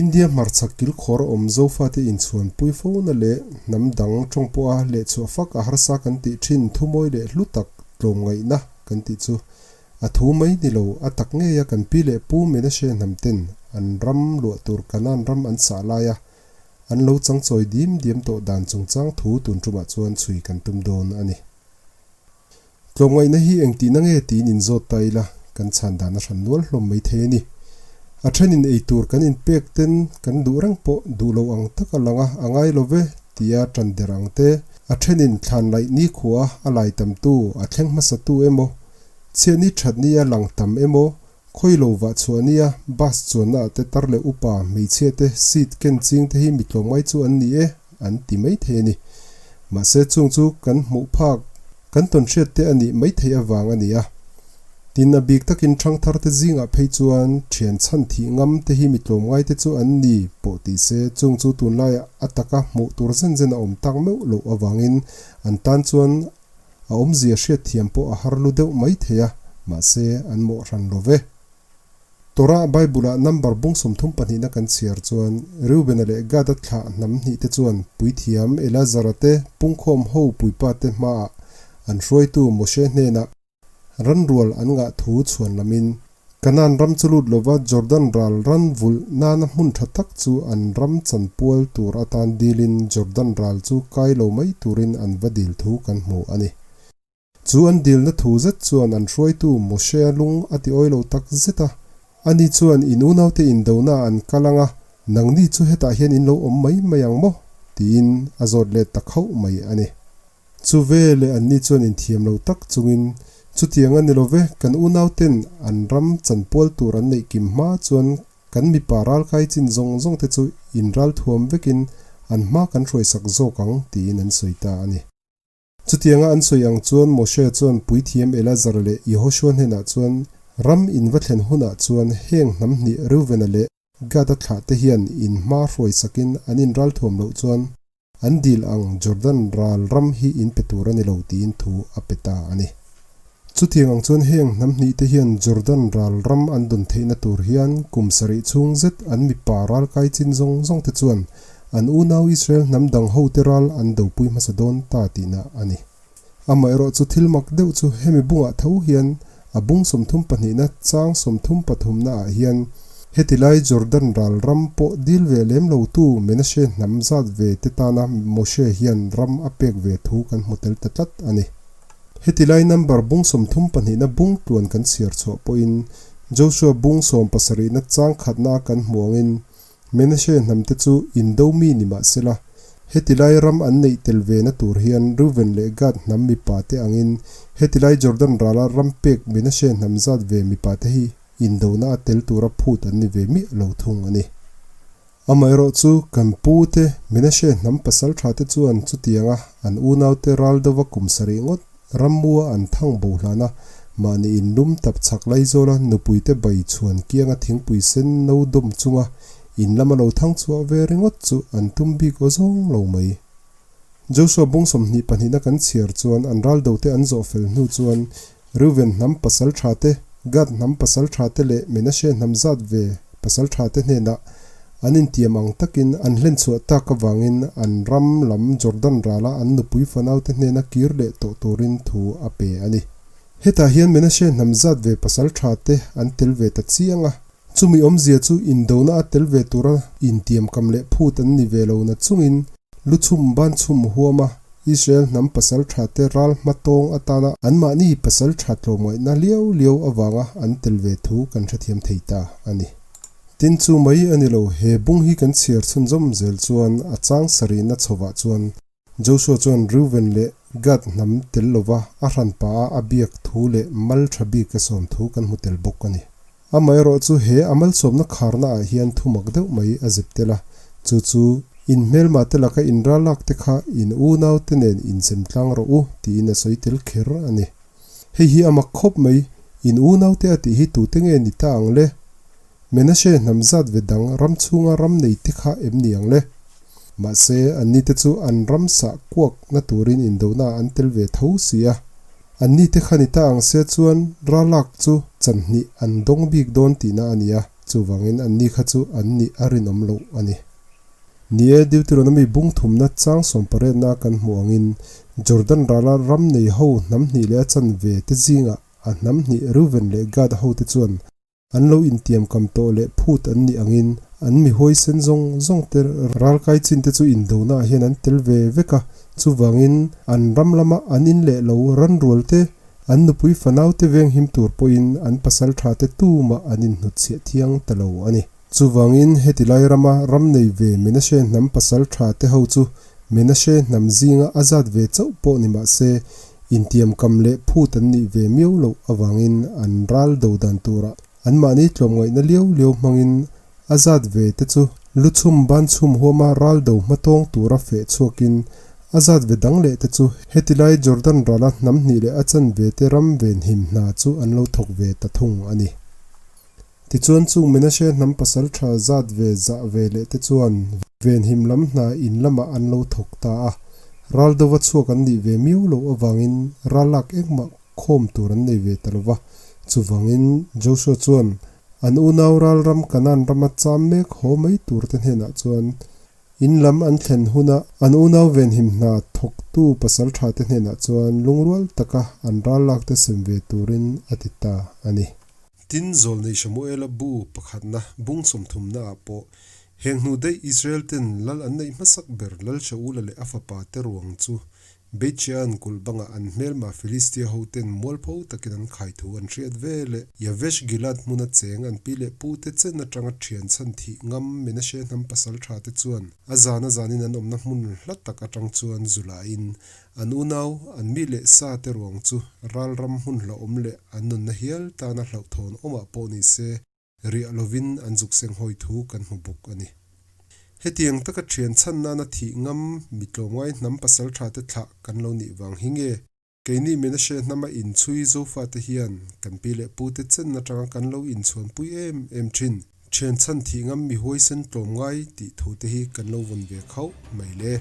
India hmarchhak kilkhawr awm Zofate inchhuanpui fona leh hnam dang tawng pawha lehchhuah fak a harsa kan tih thin thumawi leh hlu tak tlawmngaihna kan tih chu a thu mai ni lo, a tak ngeia kan pi leh pu Menashe hnamten an ram luah tur Kanaan ram an sah laia an lo changchawi dim diam tawh dan chungchang thu tun tumah chuan chhui kan tum dawn a ni. Tlawmngaihna hi engtihna nge tiin inzawt ta ila, kan chhan dan a hran nual hlawm mai thei a ni. A thenin ei tur kan inpek ten kan duh reng pawh duh lo ang tak a lang a, a ngai lo ve tia tan der ang te, a thenin thlan laih nikhua a lai tamtu, a thleng hmasatu emaw, chhiatni thatni a lang tam emaw, khawi lo vah chhuah nia bus chuanna ah te tar leh upa hmeichhia te seat ken ching te hi mi tlawmngai chu an ni e an ti mai thei a ni. Mahse chung chu kan hmuh phak kan tawn hriat te a nih mai theih avang a ni a. Tin a bik takin thangthar te zingah phei chuan thian chhan thih ngam te hi mi tlawmngai te chu an ni pawh ti se chung chu tunlaiah a taka hmuh tur zen zen a awm tak meuh loh avangin an tan chuan A awmzia hriatthiam pawh a har lu deuh mai thei a, mahse an mawh hran lo ve. Torah Bible-ah number bung 32na kan chhiar chuan Reubena leh Gada thlah hnam hnih te chuan puithiam Elazara te pungkhawm ho puipa te hmaah an hruaitu Moshe hnenah Ranrual an ngah thu chhuan lamin Kanaan ram chu lut lova Jordan ral ran vulh nana hmun tha tak chu an ram chanpual tur atan dilin Jordan ral chu kai lo mai turin an va dil thu kan hmu a ni. Chu an dilna thu zet chuan an hruaitu Moshe-a lung a ti awi lo tak zet a, ani chuan in unaute indona an kal ang a, nangni chu hetah hian in lo awm mai mai ang maw? tiin a zawt let ta khauh mai a ni. Chu ve leh anni chuan inthiam lo tak chungin, Chutiang a ni lo ve, kan unauten an ram chanpual tur an neih kim hma chuan kan mipa ralkai chin zawng zawng te chu inral thuam vekin an hma kan hruaisak zawk ang, tiin an sawi ta a ni. Chutianga an sawi ang chuan Moshe chuan puithiam Elazar leh Yehoshua hnenah chuan, Ram in va thlen hunah chuan heng hnam hnih Reuvena leh Gada thlah te hian in hma hruaisakin an inral thuam loh chuan An dil ang Jordan ral ram hi in pe tur a ni lo tiin thu a pe ta a ni. Chutiang ang chuan heng hnam hnih te hian Jordan ral ram an dawn theihna tur hian kum sarih chhung zet an mipa ral kai chin zawng zawng te chuan an unau Israel hnam dang ho te ral an dopui hmasa dawn ta tihna a ni. Amaherawh chu thil mak deuh chu hemi bungah tho hian a bung 32na chang 33na ah hian heti lai Jordan ral ram pawh dil ve lem lo tu Menashe hnam zat ve te tana Moshe hian ram a pek ve thu kan hmu tel ta tlat a ni. Heti lai number bung 32na bung tluan kan chhiar chhuah pawhin Joshua bung 17na chang khatna kan hmu angin Menashe hnamte chu indo mi ni mah sela, heti lai ram an neih tel ve na tur hian Reuven leh Gad hnam mipate angin heti lai Jordan rala ram pek Menashe hnam zat ve mipate hi indona a tel tura phut an ni ve miah lo thung a ni. Amaherawh chu kan pu te Menashe hnam pasal tha te chuan chutianga an unaute ral dova kum sarih ngawt Rammua an thang bo hlan a, mahni inlum tap chhak Laizawla nupuite bai chhuan kianga thingpui sen no dawm chunga in lama lo thang chhuah ve ringawt chu an tum bik aw zawng lo mai. Joshua bung 22na kan chhiar chuan an ral dote an zawh fel hnu chuan Reuven hnam pasal tha te, Gad hnam pasal tha te leh Menashe hnam zat ve pasal tha te hnenah An intiam ang takin an hlen chhuah tak avangin an ram lam Jordan rala an nupui fanaute hnena kir leh tawh turin thu a pe a ni. Hetah hian Menashe hnam zat ve pasal tha te an tel ve ta chiang a, chumi awmzia chu indona a tel ve tura intiam kam leh phut an ni ve lo na chungin lu chhum ban chhum huama Israel hnam pasal tha te ral hma tawng atana anmahni pasal tha tlawmngaihna liau liau avanga an tel ve thu kan hrethiam thei ta a ni. Tin chu mai a ni lo, he bung hi kan chhiar chhunzawm zel chuan a chang sarihna chhovah chuan Joshua chuan Reuven leh Gad hnam tel lova a hran pah a a biak thu leh mal tha bik a sawm thu kan hmu tel bawk a ni. Amaherawh chu he a malsawmna kharna ah hian thu mak deuh mai a zep tel a, chu chu in hmelma te laka in ralak te kha in unau te nen inzem tlang rawh u tiin a sawi tel kher a ni. Hei hi a mak khawp mai, in unaute a tih hi tute nge ni ta ang le? Menashe hnam zat ve dang ram chhunga ram nei te kha em ni ang le? Mahse, anni te chu an ram sah kuak na turin indona an tel ve tho si a. Anni te kha ni ta ang se chuan ralak chu chanhnih an dawng bik dawn tihna a ni a. Chuvangin anni kha chu an nih a rinawm loh a ni. Ni e, Deuteronomy bung thumna chang sawmpariatna kan hmuh angin Jordan rala ram nei ho hnam hnih leh a chanve te zingah a hnam hnih Reuven leh Gad hote chuan An lo intiamkam tawh leh phut an nih angin an mi huaisen zawng zawng te ralkai chin te chu indona ah hian an tel ve vek a, chuvangin an ram lama an in leh lo ranrual te, an nupui fanau te venghim tur pawhin an pasal tha te tumah an inhnutchhiah thiang ta lo a ni. Chuvangin heti lai rama ram nei ve Menashe hnam pasal tha te ho chu Menashe hnam zinga a zat ve chauh pawh ni mah se, intiamkam leh phut an nih ve miau loh avangin an ral do dan turah anmahni tlawmngaihna liau liau hmangin a zat ve te chu lu chhum ban chhum huama ral do hmatawng tura feh chhuakin a zat ve dang leh te chu heti lai Jordan rala hnam hnih leh a chanve te ram venhim hna chu an lo thawk ve ta thung a ni. Tichuan chung Menashe hnam pasal tha zat ve zah ve leh te chuan venhim lam hna in lamah an lo thawk ta a, ral dova chhuak an nih ve miau loh avangin ral lak engmah khawm tur an nei ve ta lo va. Chuvangin Joshua chuan an unau ral ram Kanaan rama cham mek haw mai tur te hnenah chuan In lam an thlen huna an unau venhim hna thawktu pasal thate hnenah chuan lungrual taka an ral lakte sem ve turin a ti ta a ni. Tin, Zawlnei Samuela bu pakhatna bung sawmthumna ah pawh heng hnu daih Israel ten lal an neih hmasak ber Lal Shaula leh a fapa te ruang chu Beit-Shean kulh bangah an hmelma Filistia hoten mualpho takin an khai thu an hriat ve leh Yavesh Gilad hmuna cheng an pi leh pute chen atanga thian chhan thih ngam Menashe hnam pasal tha te chuan a zan a zanin an awmna hmun hla tak atang chuan zulain an unau an mi leh sa te ruang chu ralram hmun hlauhawm leh an nunna hial tana hlauhthawn awmah pawh ni se Riah lovin an zuk seng hawi thu kan hmu bawk a ni. Hetiang taka thian chhan nana thih ngam mi tlawmngai hnam pasal tha te thlah kan lo nih vang hi nge? Keini Menashe hnama inchhui Zofate hian kan pi leh pute chen atanga kan lo inchhuanpui em em thin. Thian chhan thih ngam mi huaisen tlawmngai tih thu te hi kan lo vawn ve khauh mai le.